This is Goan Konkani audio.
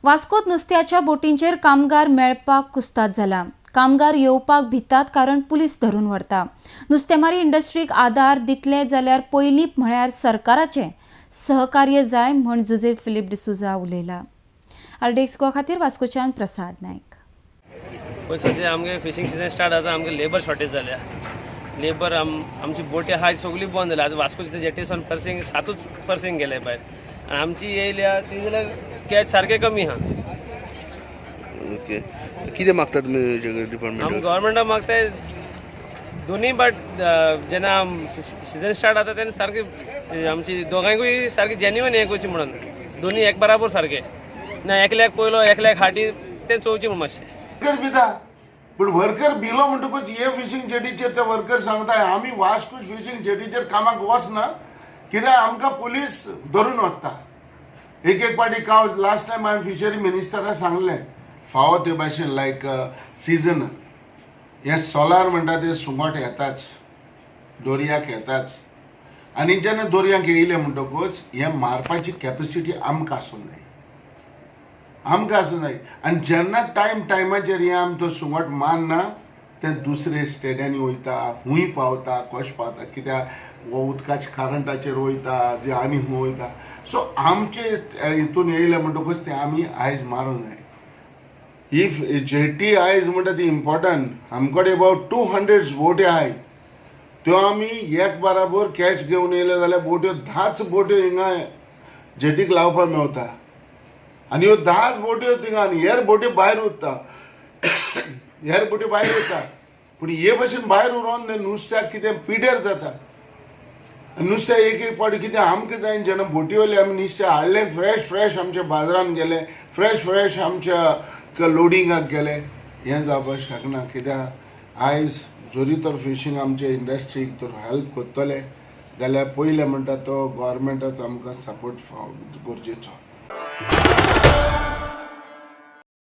वास्कोत नुस्त्याच्या बोटींचेर कामगार मेळपाक कुस्ताद जाला. कामगार येवपाक भितात कारण पुलीस धरून व्हरता. नुस्तेमारी इंडस्ट्रीक आदार दितले जाल्यार पयलीं म्हळ्यार सरकाराचें सहकार्य जाय म्हण जुजे फिलीप डिसुजा उलयला. आरडीएक्स गोवा खातीर वास्कोच्यान प्रसाद नायक. पळय, सद्या आमगे फिशींग सिजन स्टार्ट जाता, आमगे लेबर शॉर्टेज जाल्या. लेबर आमची बोटी आहा ती सगळी बंद जाल्या. आतां वास्कोचे जेटी सावन पर्सिंग सातूच पर्सिंग गेले भायर आनी आमची येयल्या ती जाल्यार कॅच सारकें कमी आहा. ओके, कितें मागता तुमी? आमी डिपार्टमेंट? गव्हर्मेंटाक मागताय, दोनूय बाट जेन्ना सिजन स्टार्ट जाता तेन्ना सारकें आमची दोगांयकूय सारकें जेन्युइन हें करचें म्हणून, दोनूय एक बराबर सारकें ना, एकल्याक पयलो एकल्याक हाटी तें चोवचें म्हूण मातशें. वर्कर भिता, पूण वर्कर भिलो म्हणटकूच हे फिशींग जेटीचेर ते वर्कर सांगता, आमी वास्को फिशींग जेटीचेर कामाक वचना, कित्याक आमकां पुलीस धरून वता एक एक पाटी. काव लास्ट टायम हांवें फिशरी मिनिस्टराक सांगलें, फावो ते भाशेन लायक सिजन हें सोलार म्हणटा ते सुंगट येताच, दर्याक येताच आनी जेन्ना दर्याक येयले म्हणटकूच हें मारपाची कॅपॅसिटी आमकां आसूंक जाय, आमकां आसूं जाय. आनी जेन्ना टायमाचेर हें आमी तो सुंगट मारना, ते दुसरे स्टेटांनी वयता, खूंय पावता, कशें पावता, कित्याक हो उदकाच्या करंटाचेर वयता जे आनी खूंय वयता. सो आमचे हितून येयले म्हणटकूच ते आमी आयज मारूंक जाय. If jetty आयज म्हणटा ती इम्पॉर्टंट, आमचे कडेन अबावट 200 बोटी आहाय, त्यो आमी एक बराबर कॅच घेवन येयले जाल्यार बोट्यो 10च बोट्यो हिंगा जेटीक लावपाक मेवता आनी ह्यो 10च बोट्यो थिंगा आनी हेर बोट्यो भायर उरता, हेर बोट्यो भायर उरता. पूण हे भशेन भायर उरोन नुस्त्याक कितें पिड्यार जाता आनी नुस्त्याक एक एक फावटी कितें आमकां जाय, जेन्ना बोटीवयले आमी नुस्तें हाडलें, फ्रेश फ्रेश आमच्या बाजारान गेले, फ्रेश फ्रेश आमच्या लोडिंगाक गेले, हें जावपाक शकना. कित्याक आयज जरी तर फिशींग आमच्या इंडस्ट्रीक तर हेल्प करतले जाल्यार पयलें म्हणटा तो गोवोरमेंटाचो आमकां सपोर्ट फाव गरजेचो.